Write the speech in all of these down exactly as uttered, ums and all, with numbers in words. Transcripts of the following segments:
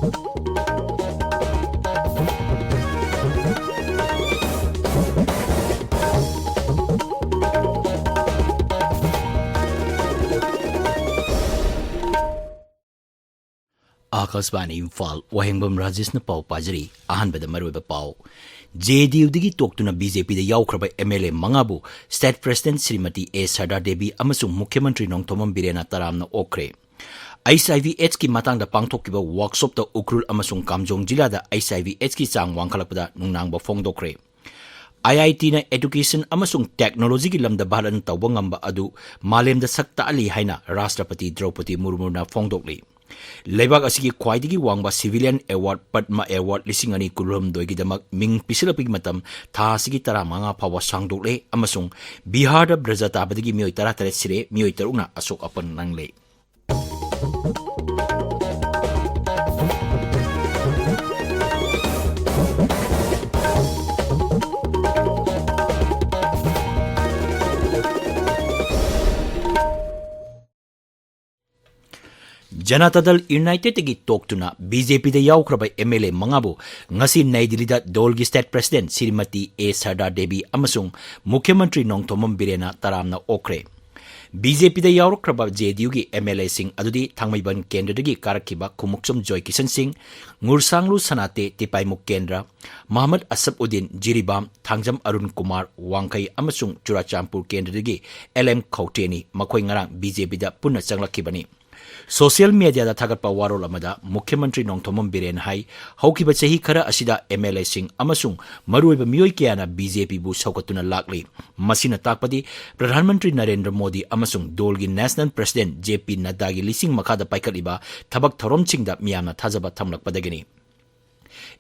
ꯑꯥꯀꯥꯁꯕꯥꯅꯤ ꯏꯝꯐꯥꯜ, ꯋꯥꯍꯦꯡꯕꯝ ꯔꯥꯖꯦꯁꯅ ꯄꯥꯎ ꯄꯥꯖꯔꯤ꯫ ꯑꯍꯥꯟꯕꯗ ꯃꯔꯨꯑꯣꯏꯕ ꯄꯥꯎ꯫ ꯖꯦ ꯑꯦꯟ ꯌꯨꯗꯒꯤ ꯇꯣꯛꯇꯨꯅ ꯕꯤ ꯖꯦ ꯄꯤꯗ ꯌꯥꯎꯈ꯭ꯔꯕ ꯑꯦꯝ ꯑꯦꯜ ꯑꯦ ꯃꯉꯥꯕꯨ state president Shrimati A Sarda Devi ꯑꯃꯁꯨꯡ ꯃꯨꯈ꯭ꯌ ꯃꯟꯇ꯭ꯔꯤ ꯅꯣꯡꯊꯣꯝꯕꯝ ꯕꯤꯔꯦꯟꯅ ꯇꯔꯥꯝꯅ ꯑꯣꯛꯈ꯭ꯔꯦ꯫ ꯑꯩꯆ ꯑꯥꯏ ꯚꯤ ꯑꯦꯗꯁꯀꯤ ꯃꯇꯥꯡꯗ ꯄꯥꯡꯊꯣꯛꯈꯤꯕ ꯋꯥꯔꯛꯁꯣꯞꯇ ꯎꯈ꯭ꯔꯨꯜ ꯑꯃꯁꯨꯡ ꯀꯥꯝꯖꯣꯡ ꯖꯤꯂꯥꯗ ꯑꯩꯆ ꯑꯥꯏ ꯚꯤ ꯑꯦꯗꯁꯀꯤ ꯆꯥꯡ ꯋꯥꯡꯈꯠꯂꯛꯄꯗ ꯅꯨꯡꯅꯥꯡꯕ ꯐꯣꯡꯗꯣꯛꯈ꯭ꯔꯦ꯫ ꯑꯥꯏ ꯑꯥꯏ ꯇꯤꯅ ꯑꯦꯗꯨꯀꯦꯁꯟ ꯑꯃꯁꯨꯡ ꯇꯦꯛꯅꯣꯂꯣꯖꯤꯒꯤ ꯂꯝꯗ ꯚꯥꯔꯠꯅ ꯇꯧꯕ ꯉꯝꯕ ꯑꯗꯨ ꯃꯥꯂꯦꯝꯗ ꯁꯛ ꯇꯥꯛꯍꯜꯂꯤ ꯍꯥꯏꯅ ꯔꯥꯁꯇ꯭ꯔꯄꯇꯤ ꯗ꯭ꯔꯧꯄꯗꯤ ꯃꯨꯔꯃꯨꯅ ꯐꯣꯡꯗꯣꯛꯂꯤ꯫ ꯂꯩꯕꯥꯛ ꯑꯁꯤꯒꯤ ꯈ꯭ꯋꯥꯏꯗꯒꯤ ꯋꯥꯡꯕ ꯁꯤꯚꯤꯂꯤꯌꯟ ꯑꯦꯋꯥꯔꯗ ꯄꯗꯃ ꯑꯦꯋꯥꯔꯗ ꯂꯤꯁꯤꯡ ꯑꯅꯤ ꯀꯨꯟꯍꯨꯝꯗꯣꯏꯒꯤꯗꯃꯛ ꯃꯤꯡ ꯄꯤꯁꯤꯜꯂꯛꯄꯒꯤ ꯃꯇꯝ ꯊꯥ ꯑꯁꯤꯒꯤ ꯇꯔꯥꯃꯉꯥ ꯐꯥꯎꯕ ꯁꯥꯡꯗꯣꯛꯂꯦ ꯑꯃꯁꯨꯡ ꯕꯤꯍꯥꯔꯗ ꯕ꯭ꯔꯖ ꯇꯥꯕꯗꯒꯤ ꯃꯤꯑꯣꯏ ꯇꯔꯥꯇꯔꯦꯠ ꯁꯤꯔꯦ, ꯃꯤꯑꯣꯏ ꯇꯔꯨꯛꯅ ꯑꯁꯣꯛ ꯑꯄꯟ ꯅꯪꯂꯦ꯫ ꯖꯅꯇꯥ ꯗꯜ ꯌꯨꯅꯥꯏꯇꯦꯗꯇꯒꯤ ꯇꯣꯛꯇꯨꯅ ꯕꯤ ꯖꯦ ꯄꯤꯗ ꯌꯥꯎꯈ꯭ꯔꯕ ꯑꯦꯝ ꯑꯦꯜ ꯑꯦ ꯃꯉꯥꯕꯨ ꯉꯁꯤ ꯅꯩ ꯗꯤꯜꯂꯤꯗ ꯗꯣꯜꯒꯤ state president Shrimati A Sarda Devi ꯑꯃꯁꯨꯡ ꯃꯨꯈ꯭ꯌ ꯃꯟꯇ꯭ꯔꯤ ꯅꯣꯡꯊꯣꯝꯕꯝ ꯕꯤꯔꯦꯟꯅ ꯇꯔꯥꯝꯅ ꯑꯣꯛꯈ꯭ꯔꯦ꯫ ꯕꯤ ꯖꯦ ꯄꯤꯗ ꯌꯥꯎꯔꯛꯈ꯭ꯔꯕ ꯖꯦ ꯑꯦꯟ ꯌꯨꯒꯤ ꯑꯦꯝ ꯑꯦꯜ ꯑꯦꯁꯤꯡ ꯑꯗꯨꯗꯤ ꯊꯥꯡꯃꯩꯕꯟ ꯀꯦꯟꯗ꯭ꯔꯗꯒꯤ ꯀꯥꯔꯛꯈꯤꯕ ꯈꯨꯃꯨꯛꯆꯝ ꯖꯣꯏ ꯀꯤꯁꯟ ꯁꯤꯡ, ꯉꯨꯔꯁꯥꯡꯂꯨ ꯁꯅꯥꯇꯦ ꯇꯤꯄꯥꯏꯃꯨꯛ ꯀꯦꯟꯗ꯭ꯔ, ꯃꯍꯃꯗ ꯑꯁꯐ ꯎꯗꯤꯟ ꯖꯤꯔꯤꯕꯥꯝ, ꯊꯥꯡꯖꯝ ꯑꯔꯨꯟ ꯀꯨꯃꯥꯔ ꯋꯥꯡꯈꯩ ꯑꯃꯁꯨꯡ ꯆꯨꯔꯥꯆꯥꯟꯄꯨꯔ ꯀꯦꯟꯗ꯭ꯔꯗꯒꯤ ꯑꯦꯜ ꯑꯦꯝ ꯈꯧꯇꯦꯅꯤ꯫ ꯃꯈꯣꯏ ꯉꯔꯥꯡ ꯕꯤ ꯖꯦ ꯄꯤꯗ ꯄꯨꯟꯅ ꯆꯪꯂꯛꯈꯤꯕꯅꯤ꯫ ꯁꯣꯁꯤꯌꯦꯜ ꯃꯤꯗꯤꯌꯥꯗ ꯊꯥꯒꯠꯄ ꯋꯥꯔꯣꯜ ꯑꯃꯗ ꯃꯨꯈ꯭ꯌ ꯃꯟꯇ꯭ꯔꯤ ꯅꯣꯡꯊꯣꯝꯕꯝ ꯕꯤꯔꯦꯟ ꯍꯥꯏ, ꯍꯧꯈꯤꯕ ꯆꯍꯤ ꯈꯔ ꯑꯁꯤꯗ ꯑꯦꯝ ꯑꯦꯜ ꯑꯦꯁꯤꯡ ꯑꯃꯁꯨꯡ ꯃꯔꯨꯑꯣꯏꯕ ꯃꯤꯑꯣꯏ ꯀꯌꯥꯅ ꯕꯤ ꯖꯦ ꯄꯤꯕꯨ ꯁꯧꯒꯠꯇꯨꯅ ꯂꯥꯛꯂꯤ꯫ ꯃꯁꯤꯅ ꯇꯥꯛꯄꯗꯤ ꯄ꯭ꯔꯙꯥꯟ ꯃꯟꯇ꯭ꯔꯤ ꯅꯔꯦꯟꯗ꯭ꯔ ꯃꯣꯗꯤ ꯑꯃꯁꯨꯡ ꯗꯣꯜꯒꯤ ꯅꯦꯁꯅꯦꯜ ꯄ꯭ꯔꯦꯁꯤꯗꯦꯟꯠ ꯖꯦ ꯄꯤ ꯅꯗ꯭ꯗꯥꯒꯤ ꯂꯤꯁꯤꯡ ꯃꯈꯥꯗ ꯄꯥꯏꯈꯠꯂꯤꯕ ꯊꯕꯛ ꯊꯧꯔꯝꯁꯤꯡꯗ ꯃꯤꯌꯥꯝꯅ ꯊꯥꯖꯕ ꯊꯝꯂꯛꯄꯗꯒꯤꯅꯤ꯫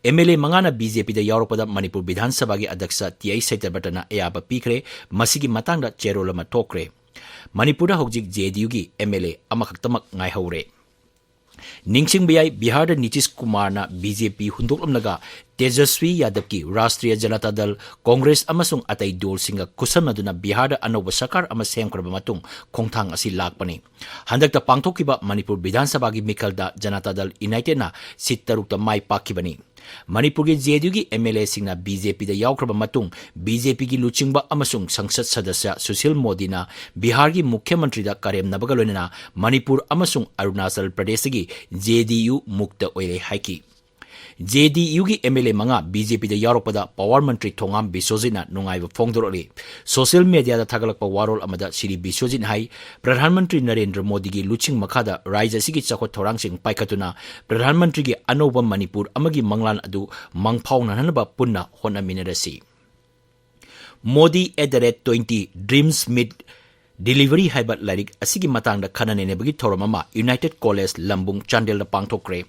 ꯑꯦꯝ ꯑꯦꯜ ꯑꯦ ꯃꯉꯥꯅ ꯕꯤ ꯖꯦ ꯄꯤꯗ ꯌꯥꯎꯔꯛꯄꯗ ꯃꯅꯤꯄꯨꯔ ꯕꯤꯙꯥꯟ ꯁꯚꯥꯒꯤ ꯑꯗ꯭ꯌꯛꯁ ꯇꯤ ꯑꯥꯏ ꯁꯇ꯭ꯌꯕ꯭ꯔꯇꯅ ꯑꯌꯥꯕ ꯄꯤꯈ꯭ꯔꯦ꯫ ꯃꯁꯤꯒꯤ ꯃꯇꯥꯡꯗ ꯆꯦꯔꯣꯜ ꯑꯃ ꯊꯣꯛꯈ꯭ꯔꯦ꯫ ꯃꯅꯤꯄꯨꯔꯗ ꯍꯧꯖꯤꯛ ꯖꯦ ꯑꯦꯟ ꯌꯨꯒꯤ ꯑꯦꯝ ꯑꯦꯜ ꯑꯦ ꯑꯃꯈꯛꯇꯃꯛ ꯉꯥꯏꯍꯧꯔꯦ꯫ ꯅꯤꯡꯁꯤꯡꯕ ꯌꯥꯏ, ꯕꯤꯍꯥꯔꯗ ꯅꯤꯇꯤꯁ ꯀꯨꯃꯥꯔꯅ ꯕꯤ ꯖꯦ ꯄꯤ ꯍꯨꯟꯗꯣꯛꯂꯝꯂꯒ ꯇꯦꯖꯁ꯭ꯋꯤ ꯌꯥꯗꯕꯀꯤ ꯔꯥꯁꯇ꯭ꯔꯤꯌ ꯖꯅꯇꯥ ꯗꯜ, ꯀꯣꯡꯒ꯭ꯔꯦꯁ ꯑꯃꯁꯨꯡ ꯑꯇꯩ ꯗꯣꯜꯁꯤꯡꯒ ꯈꯨꯠꯁꯝꯅꯗꯨꯅ ꯕꯤꯍꯥꯔꯗ ꯑꯅꯧꯕ ꯁꯔꯀꯥꯔ ꯑꯃ ꯁꯦꯝꯈ꯭ꯔꯕ ꯃꯇꯨꯡ ꯈꯣꯡꯊꯥꯡ ꯑꯁꯤ ꯂꯥꯛꯄꯅꯤ꯫ ꯍꯟꯗꯛꯇ ꯄꯥꯡꯊꯣꯛꯈꯤꯕ ꯃꯅꯤꯄꯨꯔ ꯕꯤꯙꯥꯟ ꯁꯚꯥꯒꯤ ꯃꯤꯈꯜꯗ ꯖꯅꯇꯥ ꯗꯜ ꯌꯨꯅꯥꯏꯇꯦꯗꯅ ꯁꯤꯠ ꯇꯔꯨꯛꯇ ꯃꯥꯏ ꯄꯥꯛꯈꯤꯕꯅꯤ꯫ ꯃꯅꯤꯄꯨꯔꯒꯤ ꯖꯦ ꯑꯦꯟ ꯌꯨꯒꯤ ꯑꯦꯝ ꯑꯦꯜ ꯑꯦꯁꯤꯡꯅ ꯕꯤ ꯖꯦ ꯄꯤꯗ ꯌꯥꯎꯈ꯭ꯔꯕ ꯃꯇꯨꯡ, ꯕꯤ ꯖꯦ ꯄꯤꯒꯤ ꯂꯨꯆꯤꯡꯕ ꯑꯃꯁꯨꯡ ꯁꯪꯁꯠ ꯁꯗꯁ꯭ꯌ ꯁꯨꯁꯤꯜ ꯃꯣꯗꯤꯅ ꯕꯤꯍꯥꯔꯒꯤ ꯃꯨꯈ꯭ꯌ ꯃꯟꯇ꯭ꯔꯤꯗ ꯀꯔꯦꯝꯅꯕꯒ ꯂꯣꯏꯅꯅ ꯃꯅꯤꯄꯨꯔ ꯑꯃꯁꯨꯡ ꯑꯔꯨꯅꯥꯆꯜ ꯄ꯭ꯔꯗꯦꯁꯇꯒꯤ ꯖꯦ ꯗꯤ ꯌꯨ ꯃꯨꯛꯇ ꯑꯣꯏꯔꯦ ꯍꯥꯏꯈꯤ꯫ ꯖꯦ ꯗꯤ ꯌꯨꯒꯤ ꯑꯦꯝ ꯑꯦꯜ ꯑꯦ ꯃꯉꯥ ꯕꯤ ꯖꯦ ꯄꯤꯗ ꯌꯥꯎꯔꯛꯄꯗ ꯄꯋꯥꯔ ꯃꯟꯇ꯭ꯔꯤ ꯊꯣꯉꯥꯝ ꯕꯤꯁ꯭ꯋꯖꯤꯠꯅ ꯅꯨꯡꯉꯥꯏꯕ ꯐꯣꯡꯗꯣꯔꯛꯂꯤ꯫ ꯁꯣꯁꯤꯌꯦꯜ ꯃꯦꯗꯤꯌꯥꯗ ꯊꯥꯒꯠꯂꯛꯄ ꯋꯥꯔꯣꯜ ꯑꯃꯗ ꯁ꯭ꯔꯤ ꯕꯤꯁ꯭ꯋꯖꯤꯠꯅ ꯍꯥꯏ, ꯄ꯭ꯔꯙꯥꯟ ꯃꯟꯇ꯭ꯔꯤ ꯅꯔꯦꯟꯗ꯭ꯔ ꯃꯣꯗꯤꯒꯤ ꯂꯨꯆꯤꯡ ꯃꯈꯥꯗ ꯔꯥꯖ꯭ꯌ ꯑꯁꯤꯒꯤ ꯆꯥꯎꯈꯠ ꯊꯧꯔꯥꯡꯁꯤꯡ ꯄꯥꯏꯈꯠꯇꯨꯅ ꯄ꯭ꯔꯙꯥꯟ ꯃꯟꯇ꯭ꯔꯤꯒꯤ ꯑꯅꯧꯕ ꯃꯅꯤꯄꯨꯔ ꯑꯃꯒꯤ ꯃꯪꯂꯥꯟ ꯑꯗꯨ ꯃꯪꯐꯥꯎꯅꯍꯟꯅꯕ ꯄꯨꯟꯅ ꯍꯣꯠꯅꯃꯤꯟꯅꯔꯁꯤ꯫ Modi at the rate twenty, Dreams Meet Delivery ꯍꯥꯏꯕ ꯂꯥꯏꯔꯤꯛ ꯑꯁꯤꯒꯤ ꯃꯇꯥꯡꯗ ꯈꯟꯅ ꯅꯩꯅꯕꯒꯤ ꯊꯧꯔꯝ ꯑꯃ ꯌꯨꯅꯥꯏꯇꯦꯗ ꯀꯣꯂꯦꯖ ꯂꯝꯕꯨꯡ ꯆꯥꯟꯗꯦꯜꯗ ꯄꯥꯡꯊꯣꯛꯈ꯭ꯔꯦ꯫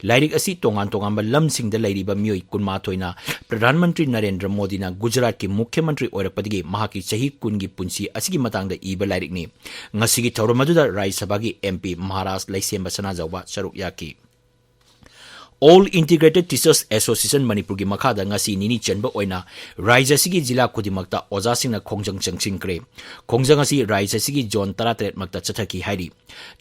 ꯂꯥꯏꯔꯤꯛ ꯑꯁꯤ ꯇꯣꯉꯥꯟ ꯇꯣꯉꯥꯟꯕ ꯂꯝꯁꯤꯡꯗ ꯂꯩꯔꯤꯕ ꯃꯤꯑꯣꯏ ꯀꯨꯟꯃꯥꯊꯣꯏꯅ ꯄ꯭ꯔꯙꯥꯟ ꯃꯟꯇ꯭ꯔꯤ ꯅꯔꯦꯟꯗ꯭ꯔ ꯃꯣꯗꯤꯅ ꯒꯨꯖꯔꯥꯠꯀꯤ ꯃꯨꯈ꯭ꯌ ꯃꯟꯇ꯭ꯔꯤ ꯑꯣꯏꯔꯛꯄꯗꯒꯤ ꯃꯍꯥꯛꯀꯤ ꯆꯍꯤ ꯀꯨꯟꯒꯤ ꯄꯨꯟꯁꯤ ꯑꯁꯤꯒꯤ ꯃꯇꯥꯡꯗ ꯏꯕ ꯂꯥꯏꯔꯤꯛꯅꯤ꯫ ꯉꯁꯤꯒꯤ ꯊꯧꯔꯝ ꯑꯗꯨꯗ ꯔꯥꯖ꯭ꯌ ꯁꯚꯥꯒꯤ ꯑꯦꯝ ꯄꯤ ꯃꯍꯥꯔꯥꯖ ꯂꯩꯁꯦꯝꯕ ꯁꯅꯥꯖꯥꯎꯕ ꯁꯔꯨꯛ ꯌꯥꯈꯤ꯫ All Integrated Teachers Association ꯃꯅꯤꯄꯨꯔꯒꯤ ꯃꯈꯥꯗ ꯉꯁꯤ ꯅꯤꯅꯤ ꯆꯟꯕ ꯑꯣꯏꯅ ꯔꯥꯖ꯭ꯌ ꯑꯁꯤꯒꯤ ꯖꯤꯂꯥ ꯈꯨꯗꯤꯡꯃꯛꯇ ꯑꯣꯖꯥꯁꯤꯡꯅ ꯈꯣꯡꯖꯪ ꯆꯪꯁꯤꯟꯈ꯭ꯔꯦ꯫ ꯈꯣꯡꯖꯪ ꯑꯁꯤ ꯔꯥꯖ꯭ꯌ ꯑꯁꯤꯒꯤ ꯖꯣꯟ ꯇꯔꯥꯇꯔꯦꯠ ꯃꯛꯇ ꯆꯠꯊꯈꯤ ꯍꯥꯏꯔꯤ꯫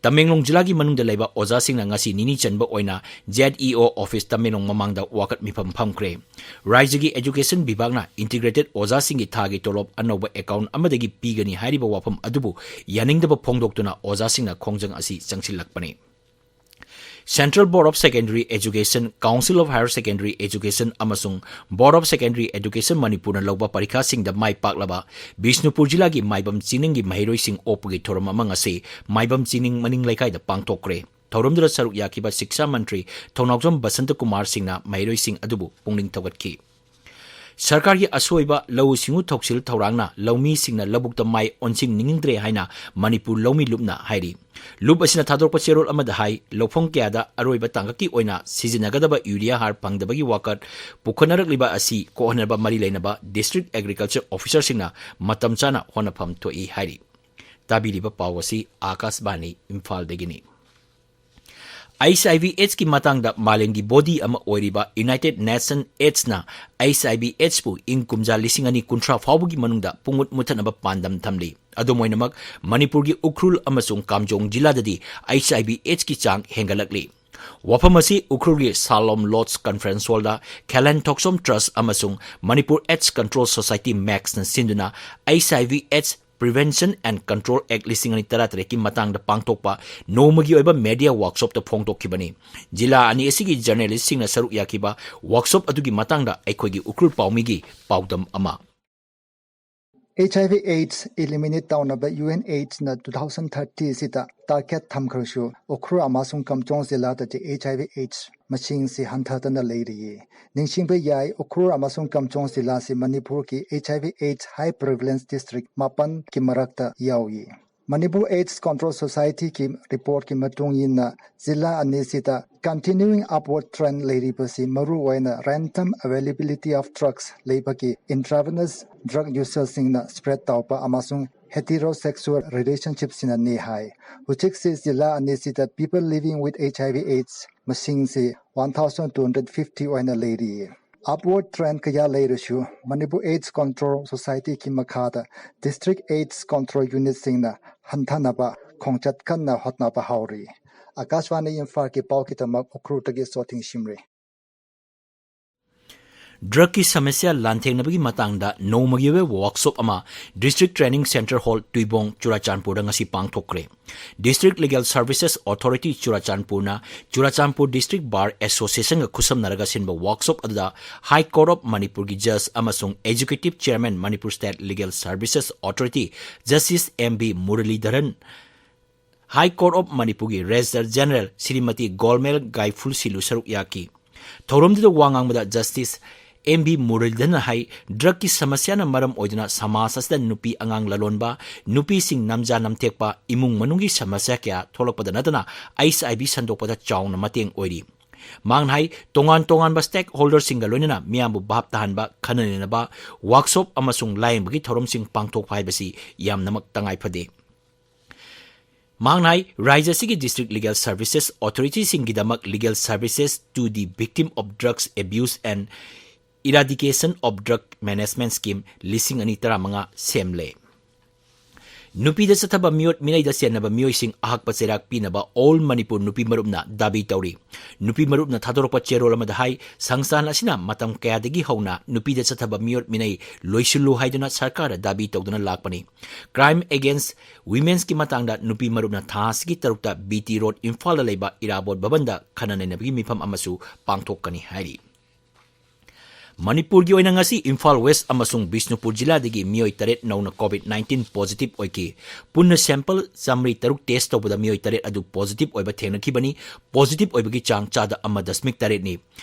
ꯇꯃꯦꯡꯂꯣꯡ ꯖꯤꯂꯥꯒꯤ ꯃꯅꯨꯡꯗ ꯂꯩꯕ ꯑꯣꯖꯥꯁꯤꯡꯅ ꯉꯁꯤ ꯅꯤꯅꯤ ꯆꯟꯕ ꯑꯣꯏꯅ ꯖꯦꯗ ꯏ ꯑꯣ ꯑꯣꯐꯤꯁ ꯇꯃꯦꯡꯂꯣꯡ ꯃꯃꯥꯡꯗ ꯋꯥꯀꯠ ꯃꯤꯐꯝ ꯐꯝꯈ꯭ꯔꯦ꯫ ꯔꯥꯖ꯭ꯌꯒꯤ ꯑꯦꯖꯨꯀꯦꯁꯟ ꯕꯤꯚꯥꯒꯅ ꯏꯟꯇꯤꯒ꯭ꯔꯦꯇꯦꯗ ꯑꯣꯖꯥꯁꯤꯡꯒꯤ ꯊꯥꯒꯤ ꯇꯣꯂꯣꯞ ꯑꯅꯧꯕ ꯑꯦꯀꯥꯎꯟ ꯑꯃꯗꯒꯤ ꯄꯤꯒꯅꯤ ꯍꯥꯏꯔꯤꯕ ꯋꯥꯐꯝ ꯑꯗꯨꯕꯨ ꯌꯥꯅꯤꯡꯗꯕ ꯐꯣꯡꯗꯣꯛꯇꯨꯅ ꯑꯣꯖꯥꯁꯤꯡꯅ ꯈꯣꯡꯖꯪ ꯑꯁꯤ ꯆꯪꯁꯤꯜꯂꯛꯄꯅꯤ꯫ Central Board of Secondary Education, Council of Higher Secondary Education ꯑꯃꯁꯨꯡ Board of Secondary Education ꯃꯅꯤꯄꯨꯔꯅ ꯂꯧꯕ ꯄꯔꯤꯈꯥꯁꯤꯡꯗ ꯃꯥꯏ ꯄꯥꯛꯂꯕ ꯕꯤꯁꯅꯨꯄꯨꯔ ꯖꯤꯂꯥꯒꯤ ꯃꯥꯏꯕꯝ ꯆꯤꯡꯅꯤꯡꯒꯤ ꯃꯍꯩꯔꯣꯏꯁꯤꯡ ꯑꯣꯛꯄꯒꯤ ꯊꯧꯔꯝ ꯑꯃ ꯉꯁꯤ ꯃꯥꯏꯕꯝ ꯆꯤꯡꯅꯤꯡ ꯃꯅꯤꯡ ꯂꯩꯀꯥꯏꯗ ꯄꯥꯡꯊꯣꯛꯈ꯭ꯔꯦ꯫ ꯊꯧꯔꯝꯗꯨꯗ ꯁꯔꯨꯛ ꯌꯥꯈꯤꯕ ꯁꯤꯛꯁꯥ ꯃꯟꯇ꯭ꯔꯤ ꯊꯧꯅꯥꯎꯖꯝ ꯕꯁꯟꯇ ꯀꯨꯃꯥꯔ ꯁꯤꯡꯅ ꯃꯍꯩꯔꯣꯏꯁꯤꯡ ꯑꯗꯨꯕꯨ ꯄꯨꯛꯅꯤꯡ ꯊꯧꯒꯠꯈꯤ꯫ ꯁꯔꯀꯥꯔꯒꯤ ꯑꯁꯣꯏꯕ ꯂꯧꯎ ꯁꯤꯡꯎ ꯊꯧꯁꯤꯜ ꯊꯧꯔꯥꯡꯅ ꯂꯧꯃꯤꯁꯤꯡꯅ ꯂꯧꯕꯨꯛꯇ ꯃꯥꯏ ꯑꯣꯟꯁꯤꯟꯅꯤꯡꯗ꯭ꯔꯦ ꯍꯥꯏꯅ ꯃꯅꯤꯄꯨꯔ ꯂꯧꯃꯤ ꯂꯨꯞꯅ ꯍꯥꯏꯔꯤ꯫ ꯂꯨꯞ ꯑꯁꯤꯅ ꯊꯥꯗꯣꯔꯛꯄ ꯆꯦꯔꯣꯜ ꯑꯃꯗ ꯍꯥꯏ, ꯂꯧꯐꯝ ꯀꯌꯥꯗ ꯑꯔꯣꯏꯕ ꯇꯥꯡꯀꯛꯀꯤ ꯑꯣꯏꯅ ꯁꯤꯖꯤꯟꯅꯒꯗꯕ ꯌꯨꯔꯤꯌꯥ ꯍꯥꯔ ꯐꯪꯗꯕꯒꯤ ꯋꯥꯀꯠ ꯄꯨꯈꯠꯅꯔꯛꯂꯤꯕ ꯑꯁꯤ ꯀꯣꯛꯍꯟꯅꯕ ꯃꯔꯤ ꯂꯩꯅꯕ ꯗꯤꯁꯇ꯭ꯔꯤꯛ ꯑꯦꯒ꯭ꯔꯤꯀꯜꯆꯔ ꯑꯣꯐꯤꯁꯔꯁꯤꯡꯅ ꯃꯇꯝ ꯆꯥꯅ ꯍꯣꯠꯅꯐꯝ ꯊꯣꯛꯏ ꯍꯥꯏꯔꯤ꯫ ꯇꯥꯕꯤꯔꯤꯕ ꯄꯥꯎ ꯑꯁꯤ ꯑꯥꯀꯥꯁꯕꯥꯅꯤ ꯏꯝꯐꯥꯜꯗꯒꯤꯅꯤ꯫ ꯑꯩꯆ ꯑꯥꯏ ꯚꯤ ꯑꯦꯗꯁꯀꯤ ꯃꯇꯥꯡꯗ ꯃꯥꯂꯦꯝꯒꯤ ꯕꯣꯗꯤ ꯑꯃ ꯑꯣꯏꯔꯤꯕ United nation ꯑꯦꯗꯁꯅ H I V ꯑꯦꯗꯁꯄꯨ ꯏꯪ ꯀꯨꯝꯖꯥ ꯂꯤꯁꯤꯡ ꯑꯅꯤ ꯀꯨꯟꯊ꯭ꯔꯥ ꯐꯥꯎꯕꯒꯤ ꯃꯅꯨꯡꯗ ꯄꯨꯡꯃꯨꯠ ꯃꯨꯠꯊꯠꯅꯕ ꯄꯥꯟꯗꯝ ꯊꯝꯂꯤ꯫ ꯑꯗꯨꯝ ꯑꯣꯏꯅꯃꯛ, ꯃꯅꯤꯄꯨꯔꯒꯤ ꯎꯈ꯭ꯔꯨꯜ ꯑꯃꯁꯨꯡ ꯀꯥꯝꯖꯣꯡ ꯖꯤꯂꯥꯗꯗꯤ ꯑꯩꯆ ꯑꯥꯏ ꯚꯤ ꯑꯦꯗꯁꯀꯤ ꯆꯥꯡ ꯍꯦꯟꯒꯠꯂꯛꯂꯤ꯫ ꯋꯥꯐꯝ ꯑꯁꯤ ꯎꯈ꯭ꯔꯨꯜꯒꯤ ꯁꯥꯂꯣꯝ ꯂꯣꯗꯁ ꯀꯟꯐꯔꯦꯟꯁ ꯍꯣꯜꯗ ꯈꯦꯂꯦꯟ ꯊꯣꯛꯁꯣꯝ ꯇ꯭ꯔꯁ ꯑꯃꯁꯨꯡ ꯃꯅꯤꯄꯨꯔ ꯑꯦꯗꯁ ꯀꯟꯇ꯭ꯔꯣꯜ ꯁꯣꯁꯥꯏꯇꯤ, ꯃꯦꯛꯁꯅ ꯁꯤꯟꯗꯨꯅ H I V AIDS prevention and control act ꯂꯤꯁꯤꯡ ꯑꯅꯤ ꯇꯔꯥꯇꯔꯦꯠꯀꯤ ꯃꯇꯥꯡꯗ ꯄꯥꯡꯊꯣꯛꯄ ꯅꯣꯡꯃꯒꯤ ꯑꯣꯏꯕ ꯃꯦꯗꯤꯌꯥ ꯋꯥꯔꯛꯁꯣꯞꯇ ꯐꯣꯡꯗꯣꯛꯈꯤꯕꯅꯤ꯫ ꯖꯤꯂꯥ ꯑꯅꯤ ꯑꯁꯤꯒꯤ ꯖꯔꯅꯦꯂꯤꯁꯁꯤꯡꯅ ꯁꯔꯨꯛ ꯌꯥꯈꯤꯕ ꯋꯥꯔꯛꯁꯣꯞ ꯑꯗꯨꯒꯤ ꯃꯇꯥꯡꯗ ꯑꯩꯈꯣꯏꯒꯤ ꯎꯈ꯭ꯔꯨꯜ ꯄꯥꯎꯃꯤꯒꯤ ꯄꯥꯎꯗꯝ ꯑꯃ꯫ H I V AIDS eliminate ꯇꯧꯅꯕ ꯌꯨ ꯑꯦꯟ ꯑꯦꯗꯁꯅ ꯇꯨ ꯊꯥꯎꯖꯟ ꯊꯥꯔꯇꯤꯁꯤꯗ ꯇꯥꯔꯒꯦꯠ ꯊꯝꯈ꯭ꯔꯁꯨ, ꯎꯈ꯭ꯔꯨꯜ ꯑꯃꯁꯨꯡ ꯀꯥꯝꯖꯣꯡ ꯖꯤꯂꯥꯗꯗꯤ ꯑꯩꯆ ꯑꯥꯏ ꯚꯤ ꯑꯦꯗꯁ ꯃꯁꯤꯡꯁꯤ ꯍꯟꯊꯗꯅ ꯂꯩꯔꯤꯌꯦ꯫ ꯅꯤꯡꯁꯤꯡꯕ ꯌꯥꯏ, ꯎꯈ꯭ꯔꯨꯜ ꯑꯃꯁꯨꯡ ꯀꯥꯝꯖꯣꯡ ꯖꯤꯂꯥꯁꯤ ꯃꯅꯤꯄꯨꯔꯒꯤ H I V AIDS high prevalence district ꯃꯥꯄꯟꯒꯤ ꯃꯔꯛꯇ ꯌꯥꯎꯏ꯫ ꯃꯅꯤꯄꯨꯔ ꯑꯦꯗꯁ ꯀꯟꯇ꯭ꯔꯣꯜ ꯁꯣꯁꯥꯏꯇꯤꯒꯤ ꯔꯤꯄꯣꯔꯠꯀꯤ ꯃꯇꯨꯡ ꯏꯟꯅ, ꯖꯤꯂꯥ ꯑꯅꯤꯁꯤꯗ continuing upward trend ꯂꯩꯔꯤꯕꯁꯤ ꯃꯔꯨꯑꯣꯏꯅ random availability of drugs ꯂꯩꯕꯒꯤ, intravenous drug userꯁꯤꯡꯅ spread ꯇꯧꯕ ꯑꯃꯁꯨꯡ heterosexual relationshipꯁꯤꯡꯅꯅꯤ ꯍꯥꯏ꯫ ꯍꯧꯖꯤꯛꯁꯤ ꯖꯤꯂꯥ ꯑꯅꯤꯁꯤꯗ people living with H I V AIDS ꯃꯁꯤꯡꯁꯤ one thousand two hundred fifty ꯑꯣꯏꯅ ꯂꯩꯔꯤ꯫ Upward trend ꯀꯌꯥ ꯂꯩꯔꯁꯨ, ꯃꯅꯤꯄꯨꯔ ꯑꯦꯗꯁ ꯀꯟꯇ꯭ꯔꯣꯜ ꯁꯣꯁꯥꯏꯇꯤꯒꯤ ꯃꯈꯥꯗ district AIDS control unitꯁꯤꯡꯅ ꯍꯟꯊꯅꯕ ꯈꯣꯡꯆꯠ ꯀꯟꯅ ꯍꯣꯠꯅꯕ ꯍꯧꯔꯤ꯫ ꯑꯀꯥꯁꯕꯥꯅꯤ ꯏꯝꯐꯥꯜꯒꯤ ꯄꯥꯎꯒꯤꯗꯃꯛ ꯎꯈ꯭ꯔꯨꯜꯗꯒꯤ ꯁꯣꯊꯤꯡ ꯁꯤꯝꯔꯤ꯫ ꯗ꯭ꯔꯒꯀꯤ ꯁꯃꯁ꯭ꯌꯥ ꯂꯥꯟꯊꯦꯡꯅꯕꯒꯤ ꯃꯇꯥꯡꯗ ꯅꯣꯡꯃꯒꯤ ꯑꯣꯏꯕ ꯋꯥꯔꯛꯁꯣꯞ ꯑꯃ district training centre hall, Tuibong, ꯆꯨꯔꯥꯆꯥꯟꯄꯨꯔꯗ ꯉꯁꯤ ꯄꯥꯡꯊꯣꯛꯈ꯭ꯔꯦ꯫ ꯗꯤꯁꯇ꯭ꯔꯤꯛ ꯂꯤꯒꯦꯜ ꯁꯔꯚꯤꯁꯦꯁ ꯑꯣꯊꯣꯔꯤꯇꯤ ꯆꯨꯔꯥꯆꯥꯟꯄꯨꯔꯅ ꯆꯨꯔꯥꯆꯥꯟꯄꯨꯔ ꯗꯤꯁꯇ꯭ꯔꯤꯛ ꯕꯥꯔ ꯑꯦꯁꯣꯁꯤꯌꯦꯁꯟꯒ ꯈꯨꯠꯁꯝꯅꯔꯒ ꯁꯤꯟꯕ ꯋꯥꯔꯛꯁꯣꯞ ꯑꯗꯨꯗ ꯍꯥꯏ ꯀꯣꯔꯠ ꯑꯣꯐ ꯃꯅꯤꯄꯨꯔꯒꯤ ꯖꯖ ꯑꯃꯁꯨꯡ executive chairman, Manipur state legal services authority, justice M B Muralidharan, high court of ꯃꯅꯤꯄꯨꯔꯒꯤ ꯔꯦꯖꯤꯁꯇ꯭ꯔꯥꯔ ꯖꯦꯅꯔꯦꯜ ꯁ꯭ꯔꯤꯃꯇꯤ ꯒꯣꯜꯃꯦꯜ ꯒꯥꯏꯐꯨꯜꯁꯤꯂꯨ ꯁꯔꯨꯛ ꯌꯥꯈꯤ꯫ ꯊꯧꯔꯝꯗꯨꯗ ꯋꯥ ꯉꯥꯡꯕꯗ ꯖꯁꯇꯤꯁ ꯑꯦꯝ ꯕꯤ ꯃꯨꯔꯂꯤꯙꯔꯟꯅ ꯍꯥꯏ, ꯗ꯭ꯔꯒꯀꯤ ꯁꯃꯁ꯭ꯌꯥꯅ ꯃꯔꯝ ꯑꯣꯏꯗꯨꯅ ꯁꯃꯥꯖ ꯑꯁꯤꯗ ꯅꯨꯄꯤ ꯑꯉꯥꯡ ꯂꯂꯣꯟꯕ, ꯅꯨꯄꯤꯁꯤꯡ ꯅꯝꯖꯥ ꯅꯝꯊꯦꯛꯄ, ꯏꯃꯨꯡ ꯃꯅꯨꯡꯒꯤ ꯁꯃꯁ꯭ꯌꯥ ꯀꯌꯥ ꯊꯣꯛꯂꯛꯄꯗ ꯅꯠꯇꯅ ꯑꯩꯆ ꯑꯥꯏ ꯚꯤ ꯁꯟꯗꯣꯛꯄꯗ ꯆꯥꯎꯅ ꯃꯇꯦꯡ ꯑꯣꯏꯔꯤ꯫ ꯃꯍꯥꯛꯅ ꯍꯥꯏ, ꯇꯣꯉꯥꯟ ꯇꯣꯉꯥꯟꯕ ꯁ꯭ꯇꯦꯛ ꯍꯣꯜꯗꯔꯁꯤꯡꯒ ꯂꯣꯏꯅꯅ ꯃꯤꯌꯥꯝꯕꯨ ꯚꯥꯞ ꯇꯥꯍꯟꯕ, ꯈꯟꯅ ꯅꯩꯅꯕ, ꯋꯥꯔꯛꯁꯣꯞ ꯑꯃꯁꯨꯡ ꯂꯥꯌꯦꯡꯕꯒꯤ ꯊꯧꯔꯝꯁꯤꯡ ꯄꯥꯡꯊꯣꯛꯄ ꯍꯥꯏꯕꯁꯤ ꯌꯥꯝꯅꯃꯛ ꯇꯉꯥꯏ ꯐꯗꯦ꯫ ꯃꯍꯥꯛꯅ ꯍꯥꯏ, ꯔꯥꯖ꯭ꯌ ꯑꯁꯤꯒꯤ District Legal Services Authorityꯁꯤꯡꯒꯤꯗꯃꯛ Legal Services to the Victim of Drugs Abuse and Eradication of Drug Management Scheme ꯂꯤꯁꯤꯡ ꯑꯅꯤ ꯇꯔꯥꯃꯉꯥ ꯁꯦꯝꯂꯦ꯫ ꯅꯨꯄꯤꯗ ꯆꯠꯊꯕ ꯃꯤꯑꯣꯠ ꯃꯤꯅꯩꯗ ꯆꯦꯟꯅꯕ ꯃꯤꯑꯣꯏꯁꯤꯡ ꯑꯍꯛꯄ ꯆꯩꯔꯥꯛ ꯄꯤꯅꯕ All Manipur ꯅꯨꯄꯤ ꯃꯔꯨꯞꯅ ꯗꯥꯕꯤ ꯇꯧꯔꯤ꯫ ꯅꯨꯄꯤ ꯃꯔꯨꯞꯅ ꯊꯥꯗꯣꯔꯛꯄ ꯆꯦꯔꯣꯜ ꯑꯃꯗ ꯍꯥꯏ, ꯁꯪꯁꯊꯥꯟ ꯑꯁꯤꯅ ꯃꯇꯝ ꯀꯌꯥꯗꯒꯤ ꯍꯧꯅ ꯅꯨꯄꯤꯗ ꯆꯠꯊꯕ ꯃꯤꯑꯣꯠ ꯃꯤꯅꯩ ꯂꯣꯏꯁꯤꯜꯂꯨ ꯍꯥꯏꯗꯨꯅ ꯁꯔꯀꯥꯔꯗ ꯗꯥꯕꯤ ꯇꯧꯗꯨꯅ ꯂꯥꯛꯄꯅꯤ꯫ Crime against Womenꯒꯤ ꯃꯇꯥꯡꯗ ꯅꯨꯄꯤ ꯃꯔꯨꯞꯅ ꯊꯥ ꯑꯁꯤꯒꯤ ꯇꯔꯨꯛꯇ BT Road ꯏꯝꯐꯥꯜꯗ ꯂꯩꯕ ꯏꯔꯥꯕꯣꯠ ꯚꯕꯟꯗ ꯈꯟꯅ ꯅꯩꯅꯕꯒꯤ ꯃꯤꯐꯝ ꯑꯃꯁꯨ ꯄꯥꯡꯊꯣꯛꯀꯅꯤ ꯍꯥꯏꯔꯤ꯫ ꯃꯅꯤꯄꯨꯔꯒꯤ ꯑꯣꯏꯅ ꯉꯁꯤ ꯏꯝꯐꯥꯜ West ꯑꯃꯁꯨꯡ ꯕꯤꯁꯅꯨꯄꯨꯔ ꯖꯤꯂꯥꯗꯒꯤ ꯃꯤꯑꯣꯏ ꯇꯔꯦꯠ ꯅꯧꯅ COVID nineteen positive ꯑꯣꯏꯈꯤ꯫ ꯄꯨꯟꯅ sample ꯆꯥꯃꯔꯤ ꯇꯔꯨꯛ test ꯇꯧꯕꯗ ꯃꯤꯑꯣꯏ ꯇꯔꯦꯠ ꯑꯗꯨ positive ꯑꯣꯏꯕ ꯊꯦꯡꯅꯈꯤꯕꯅꯤ꯫ Positive ꯑꯣꯏꯕꯒꯤ ꯆꯥꯡ ꯆꯥꯗ ꯑꯃ ꯗꯁꯃꯤꯛ ꯇꯔꯦꯠꯅꯤ꯫